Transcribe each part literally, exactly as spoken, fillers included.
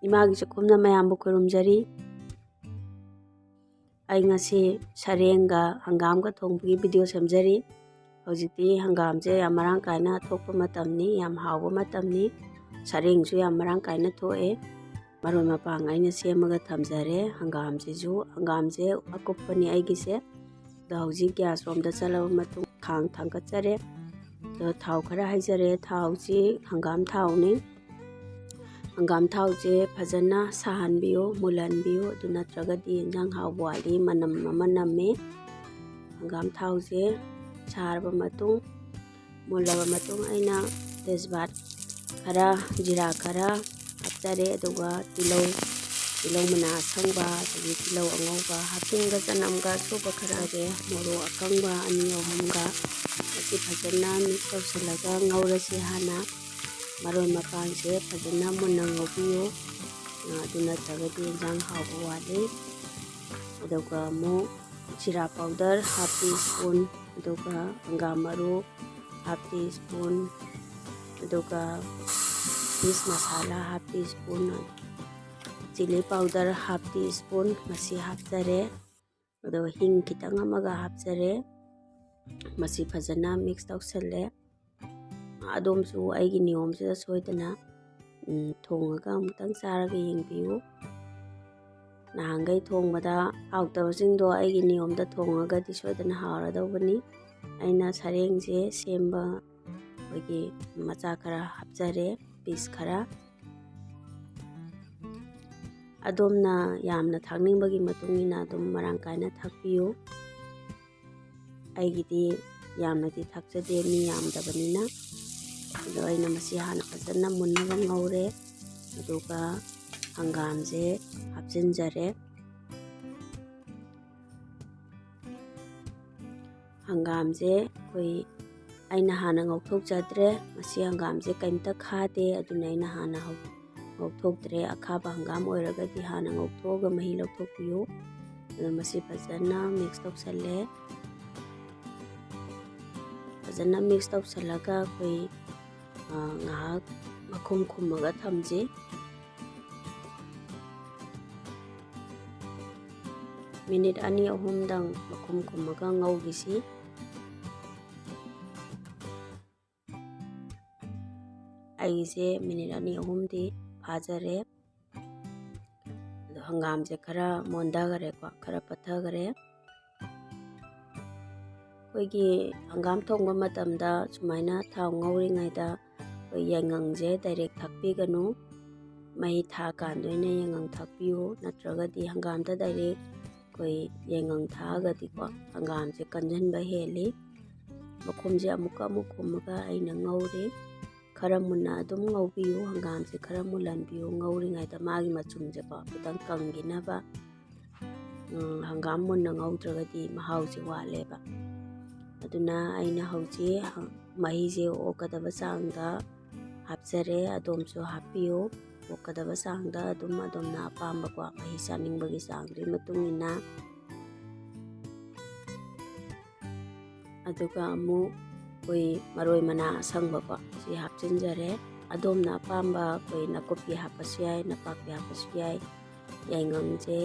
ꯏꯃꯥꯒꯤ ꯆꯥꯛꯈꯨꯝꯅ ꯃꯌꯥꯝꯕꯨ ꯈꯨꯔꯨꯝꯖꯔꯤ꯫ ꯑꯩ ꯉꯁꯤ ꯁꯔꯦꯡꯒ ꯍꯪꯒꯥꯝꯒ ꯊꯣꯡꯕꯒꯤ ꯚꯤꯗꯤꯑꯣ ꯁꯦꯝꯖꯔꯤ꯫ ꯍꯧꯖꯤꯛꯇꯤ ꯍꯪꯒꯥꯝꯁꯦ ꯌꯥꯝ ꯃꯔꯥꯡ ꯀꯥꯏꯅ ꯊꯣꯛꯄ ꯃꯇꯝꯅꯤ, ꯌꯥꯝ ꯍꯥꯎꯕ ꯃꯇꯝꯅꯤ꯫ ꯁꯔꯦꯡꯁꯨ ꯌꯥꯝ ꯃꯔꯥꯡ ꯀꯥꯏꯅ ꯊꯣꯛꯑꯦ꯫ ꯃꯔꯣꯏ ꯃꯄꯥꯡ ꯑꯩꯅ ꯁꯦꯝꯃꯒ ꯊꯝꯖꯔꯦ꯫ ꯍꯪꯒꯥꯝꯁꯤꯁꯨ, ꯍꯪꯒꯥꯝꯁꯦ ꯑꯀꯨꯞꯄꯅꯤ ꯑꯩꯒꯤꯁꯦ꯫ ꯑꯗꯣ ꯍꯧꯖꯤꯛ ꯒ꯭ꯌꯥꯁ ꯔꯣꯝꯗ ꯆꯠꯂꯕ ꯃꯇꯨꯡ ꯈꯥꯡ ꯊꯥꯡꯒꯠꯆꯔꯦ꯫ ꯑꯗꯣ ꯊꯥꯎ ꯈꯔ ꯍꯩꯖꯔꯦ꯫ ꯊꯥꯎꯁꯤ ꯍꯪꯒꯥꯝ ꯊꯥꯎꯅꯤ꯫ ꯍꯪꯒꯥꯝ ꯊꯥꯎꯁꯦ ꯐꯖꯅ ꯁꯥꯍꯟꯕꯤꯌꯨ, ꯃꯨꯜꯍꯟꯕꯤꯌꯨ꯫ ꯑꯗꯨ ꯅꯠꯇ꯭ꯔꯒꯗꯤ ꯏꯟꯖꯥꯡ ꯍꯥꯎꯕ ꯋꯥꯠꯂꯤ, ꯃꯅꯝ ꯑꯃ ꯅꯝꯃꯤ꯫ ꯍꯪꯒꯥꯝ ꯊꯥꯎꯁꯦ ꯁꯥꯔꯕ ꯃꯇꯨꯡ, ꯃꯨꯜꯂꯕ ꯃꯇꯨꯡ ꯑꯩꯅ ꯇꯦꯖꯄꯥꯠ ꯈꯔ, ꯖꯤꯔꯥ ꯈꯔ ꯍꯥꯞꯆꯔꯦ꯫ ꯑꯗꯨꯒ ꯇꯤꯜꯍꯧ, ꯇꯤꯜꯍꯧ ꯃꯅꯥ ꯑꯁꯪꯕ, ꯑꯗꯒꯤ ꯇꯤꯜꯍꯧ ꯑꯉꯧꯕ, ꯍꯥꯞꯆꯤꯟꯒ ꯆꯅꯝꯒ ꯑꯁꯨꯕ ꯈꯔꯒ, ꯃꯣꯔꯣꯛ ꯑꯀꯪꯕ ꯑꯅꯤ ꯑꯍꯨꯝꯒ ꯑꯁꯤ ꯐꯖꯅ ꯃꯤꯛꯁ ꯇꯧꯁꯤꯜꯂꯒ ꯉꯧꯔꯁꯤ꯫ ꯍꯥꯟꯅ ꯃꯔꯣꯏ ꯃꯄꯥꯡꯁꯦ ꯐꯖꯅ ꯃꯨꯟꯅ ꯉꯧꯕꯤꯌꯨ꯫ ꯑꯗꯨ ꯅꯠꯇ꯭ꯔꯒꯗꯤ ꯏꯟꯖꯥꯡ ꯍꯥꯎꯕ ꯋꯥꯠꯂꯤ꯫ ꯑꯗꯨꯒ ꯑꯃꯨꯛ ꯖꯤꯔꯥ ꯄꯥꯎꯗꯔ ꯍꯥꯐ ꯇꯤ ꯁ꯭ꯄꯨꯟ, ꯑꯗꯨꯒ ꯍꯪꯒꯥꯝ ꯃꯔꯨ ꯍꯥꯐ ꯇꯤ ꯁ꯭ꯄꯨꯟ, ꯑꯗꯨꯒ fish masala half teaspoon, chilli powder half teaspoon ꯃꯁꯤ ꯍꯥꯞꯆꯔꯦ꯫ ꯑꯗꯨꯒ ꯍꯤꯡ ꯈꯤꯇꯪ ꯑꯃꯒ ꯍꯥꯞꯆꯔꯦ꯫ ꯃꯁꯤ ꯐꯖꯅ ꯃꯤꯛꯁ ꯇꯧꯁꯜꯂꯦ꯫ ꯑꯗꯣꯝꯁꯨ ꯑꯩꯒꯤ ꯅꯤꯌꯣꯝꯁꯤꯗ ꯁꯣꯏꯗꯅ, ꯎꯝ, ꯊꯣꯡꯉꯒ ꯑꯃꯨꯛꯇꯪ ꯆꯥꯔꯒ ꯌꯦꯡꯕꯤꯌꯨ꯫ ꯅꯍꯥꯟꯈꯩ ꯊꯣꯡꯕꯗ ꯍꯥꯎꯇꯕꯁꯤꯡꯗꯣ ꯑꯩꯒꯤ ꯅꯤꯌꯣꯝꯗ ꯊꯣꯡꯉꯒꯗꯤ ꯁꯣꯏꯗꯅ ꯍꯥꯎꯔꯗꯧꯕꯅꯤ꯫ ꯑꯩꯅ ꯁꯔꯦꯡꯁꯦ ꯁꯦꯝꯕ ꯑꯩꯈꯣꯏꯒꯤ ꯃꯆꯥ ꯈꯔ ꯍꯥꯞꯆꯔꯦ, ꯄꯤꯁ ꯈꯔ꯫ ꯑꯗꯣꯝꯅ ꯌꯥꯝꯅ ꯊꯥꯛꯅꯤꯡꯕꯒꯤ ꯃꯇꯨꯡ ꯏꯟꯅ ꯑꯗꯨꯝ ꯃꯔꯥꯡ ꯀꯥꯏꯅ ꯊꯥꯛꯄꯤꯌꯨ꯫ ꯑꯩꯒꯤꯗꯤ ꯌꯥꯝꯅꯗꯤ ꯊꯥꯛꯆꯗꯦ, ꯃꯤ ꯌꯥꯝꯗꯕꯅꯤꯅ꯫ ꯑꯗꯣ ꯑꯩꯅ ꯃꯁꯤ ꯍꯥꯟꯅ ꯐꯖꯅ ꯃꯨꯟꯅꯕ ꯉꯧꯔꯦ, ꯑꯗꯨꯒ ꯍꯪꯒꯥꯝꯁꯦ ꯍꯥꯞꯆꯤꯟꯖꯔꯦ꯫ ꯍꯪꯒꯥꯝꯁꯦ ꯑꯩꯈꯣꯏ, ꯑꯩꯅ ꯍꯥꯟꯅ ꯉꯧꯊꯣꯛꯆꯗ꯭ꯔꯦ꯫ ꯃꯁꯤ ꯍꯪꯒꯥꯝꯁꯦ ꯀꯩꯝꯇ ꯈꯥꯗꯦ, ꯑꯗꯨꯅ ꯑꯩꯅ ꯍꯥꯟꯅ ꯍꯧ-, ꯉꯧꯊꯣꯛꯇ꯭ꯔꯦ꯫ ꯑꯈꯥꯕ ꯍꯪꯒꯥꯝ ꯑꯣꯏꯔꯒꯗꯤ ꯍꯥꯟꯅ ꯉꯧꯊꯣꯛꯑꯒ ꯃꯍꯤ ꯂꯧꯊꯣꯛꯄꯤꯌꯨ꯫ ꯑꯗꯣ ꯃꯁꯤ ꯐꯖꯅ ꯃꯤꯛꯁ ꯇꯧꯁꯜꯂꯦ꯫ ꯐꯖꯅ ꯃꯤꯛꯁ ꯇꯧꯁꯜꯂꯒ ꯑꯩꯈꯣꯏ, ꯑ, ꯉꯥꯏꯍꯥꯛ ꯃꯈꯨꯝ ꯈꯨꯝꯃꯒ ꯊꯝꯁꯤ꯫ ꯃꯤꯅꯤꯠ ꯑꯅꯤ ꯑꯍꯨꯝꯗꯪ ꯃꯈꯨꯝ ꯈꯨꯝꯃꯒ ꯉꯧꯈꯤꯁꯤ꯫ ꯑꯩꯒꯤꯁꯦ ꯃꯤꯅꯤꯠ ꯑꯅꯤ ꯑꯍꯨꯝꯗꯤ ꯐꯥꯖꯔꯦ꯫ ꯑꯗꯣ ꯍꯪꯒꯥꯝꯁꯦ ꯈꯔ ꯃꯣꯟꯊꯈꯔꯦꯀꯣ, ꯈꯔ ꯄꯠꯊꯈꯔꯦ꯫ ꯑꯩꯈꯣꯏꯒꯤ ꯍꯪꯒꯥꯝ ꯊꯣꯡꯕ ꯃꯇꯝꯗ ꯁꯨꯃꯥꯏꯅ ꯊꯥꯎ ꯉꯧꯔꯤꯉꯩꯗ ꯑꯩꯈꯣꯏ ꯌꯥꯏꯉꯪꯁꯦ ꯗꯥꯏꯔꯦꯛ ꯊꯥꯛꯄꯤꯒꯅꯨ꯫ ꯃꯩ ꯊꯥꯀꯥꯟꯗ ꯑꯣꯏꯅ ꯌꯥꯏꯉꯪ ꯊꯥꯛꯄꯤꯌꯨ, ꯅꯠꯇ꯭ꯔꯒꯗꯤ ꯍꯪꯒꯥꯝꯗ ꯗꯥꯏꯔꯦꯛ ꯑꯩꯈꯣꯏ ꯌꯥꯏꯉꯪ ꯊꯥꯛꯑꯒꯗꯤꯀꯣ, ꯍꯪꯒꯥꯝꯁꯦ ꯀꯟꯁꯤꯟꯕ ꯍꯦꯜꯂꯤ꯫ ꯃꯈꯨꯝꯁꯦ ꯑꯃꯨꯛꯀ ꯑꯃꯨꯛ ꯈꯨꯝꯃꯒ ꯑꯩꯅ ꯉꯧꯔꯤ꯫ ꯈꯔ ꯃꯨꯟꯅ ꯑꯗꯨꯝ ꯉꯧꯕꯤꯌꯨ, ꯍꯪꯒꯥꯝꯁꯦ ꯈꯔ ꯃꯨꯜꯍꯟꯕꯤꯌꯨ꯫ ꯉꯧꯔꯤꯉꯩꯗ ꯃꯥꯒꯤ ꯃꯆꯨꯝꯁꯦꯀꯣ ꯈꯤꯇꯪ ꯀꯪꯈꯤꯅꯕ꯫ ꯎꯝ, ꯍꯪꯒꯥꯝ ꯃꯨꯟꯅ ꯉꯧꯗ꯭ꯔꯒꯗꯤ ꯃꯍꯥꯎꯁꯦ ꯋꯥꯠꯂꯦꯕ꯫ ꯑꯗꯨꯅ ꯑꯩꯅ ꯍꯧꯖꯤꯛ ꯃꯍꯤꯁꯦ ꯑꯣꯛꯀꯗꯕ ꯆꯥꯡꯗ ꯍꯥꯞꯆꯔꯦ꯫ ꯑꯗꯣꯝꯁꯨ ꯍꯥꯞꯄꯤꯌꯨ, ꯑꯣꯛꯀꯗꯕ ꯆꯥꯡꯗ ꯑꯗꯨꯝ ꯑꯗꯣꯝꯅ ꯑꯄꯥꯝꯕꯀꯣ, ꯃꯍꯤ ꯆꯥꯅꯤꯡꯕꯒꯤ ꯆꯥꯡꯗꯨꯒꯤ ꯃꯇꯨꯡ ꯏꯟꯅ꯫ ꯑꯗꯨꯒ ꯑꯃꯨꯛ ꯑꯩꯈꯣꯏ ꯃꯔꯣꯏ ꯃꯅꯥ ꯑꯁꯪꯕꯀꯣ, ꯁꯤ ꯍꯥꯞꯆꯤꯟꯖꯔꯦ꯫ ꯑꯗꯣꯝꯅ ꯑꯄꯥꯝꯕ ꯑꯩꯈꯣꯏ ꯅꯥꯀꯨꯞꯄꯤ ꯍꯥꯞꯄꯁꯨ ꯌꯥꯏ, ꯅꯄꯥꯛꯄꯤ ꯍꯥꯞꯄꯁꯨ ꯌꯥꯏ꯫ ꯌꯥꯏꯉꯪꯁꯦ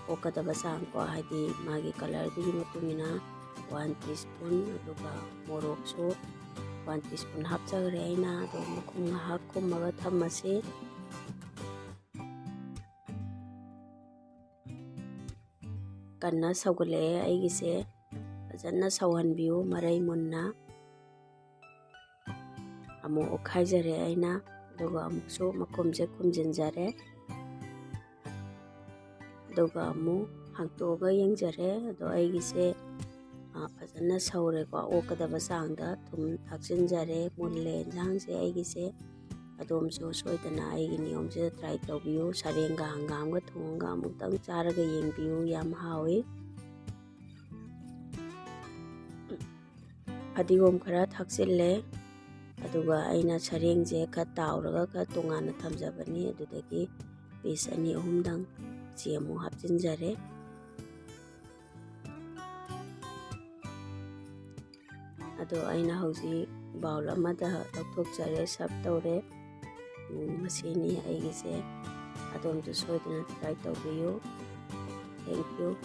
ꯑꯣꯛꯀꯗꯕ ꯆꯥꯡꯀꯣ, ꯍꯥꯏꯗꯤ ꯃꯥꯒꯤ ꯀꯂꯔꯗꯨꯒꯤ ꯃꯇꯨꯡ ꯏꯟꯅ ꯋꯥꯟ ꯇꯤꯁꯄꯨꯟ, ꯑꯗꯨꯒ ꯃꯣꯔꯣꯛꯁꯨ ꯋꯥꯟ ꯇꯤꯁꯄꯨꯟ ꯍꯥꯞꯆꯈ꯭ꯔꯦ ꯑꯩꯅ꯫ ꯑꯗꯣ ꯃꯈꯨꯝ ꯉꯥꯏꯍꯥꯛ ꯈꯨꯝꯃꯒ ꯊꯝꯃꯁꯤ꯫ ꯀꯟꯅ ꯁꯧꯒꯠꯂꯛꯑꯦ ꯑꯩꯒꯤꯁꯦ, ꯐꯖꯅ ꯁꯧꯍꯟꯕꯤꯌꯨ ꯃꯔꯩ ꯃꯨꯟꯅ꯫ ꯑꯃꯨꯛ ꯑꯣꯠꯈꯥꯏꯖꯔꯦ ꯑꯩꯅ, ꯑꯗꯨꯒ ꯑꯃꯨꯛꯁꯨ ꯃꯈꯨꯝꯁꯦ ꯈꯨꯝꯖꯤꯟꯖꯔꯦ꯫ ꯑꯗꯨꯒ ꯑꯃꯨꯛ ꯍꯥꯡꯇꯣꯛꯑꯒ ꯌꯦꯡꯖꯔꯦ꯫ ꯑꯗꯣ ꯑꯩꯒꯤꯁꯦ, ꯑ, ꯐꯖꯅ ꯁꯧꯔꯦꯀꯣ꯫ ꯑꯣꯛꯀꯗꯕ ꯆꯥꯡꯗ ꯊꯨꯝ ꯊꯥꯛꯆꯤꯟꯖꯔꯦ꯫ ꯃꯨꯜꯂꯦ ꯏꯟꯖꯥꯡꯁꯦ ꯑꯩꯒꯤꯁꯦ꯫ ꯑꯗꯣꯝꯁꯨ ꯁꯣꯏꯗꯅ ꯑꯩꯒꯤ ꯅꯤꯌꯣꯝꯁꯤꯗ try ꯇꯧꯕꯤꯌꯨ꯫ ꯁꯔꯦꯡꯒ ꯍꯪꯒꯥꯝꯒ ꯊꯣꯡꯉꯒ ꯑꯃꯨꯛꯇꯪ ꯆꯥꯔꯒ ꯌꯦꯡꯕꯤꯌꯨ, ꯌꯥꯝ ꯍꯥꯎꯏ꯫ ꯐꯗꯤꯒꯣꯝ ꯈꯔ ꯊꯥꯛꯆꯤꯜꯂꯦ꯫ ꯑꯗꯨꯒ ꯑꯩꯅ ꯁꯔꯦꯡꯁꯦ ꯈꯔ ꯇꯥꯎꯔꯒ ꯈꯔ ꯇꯣꯉꯥꯟꯅ ꯊꯝꯖꯕꯅꯤ꯫ ꯑꯗꯨꯗꯒꯤ piece ꯑꯅꯤ ꯑꯍꯨꯝꯗꯪ ꯁꯤ ꯑꯃꯨꯛ ꯍꯥꯞꯆꯤꯟꯖꯔꯦ꯫ ꯑꯗꯣ ꯑꯩꯅ ꯍꯧꯖꯤꯛ bowl ꯑꯃꯗ ꯂꯧꯊꯣꯛꯆꯔꯦ, serve ꯇꯧꯔꯦ꯫ ꯎꯝ, ꯃꯁꯤꯅꯤ ꯑꯩꯒꯤꯁꯦ꯫ ꯑꯗꯣꯝꯁꯨ ꯁꯣꯏꯗꯅ try ꯇꯧꯕꯤꯌꯨ꯫ Thank you.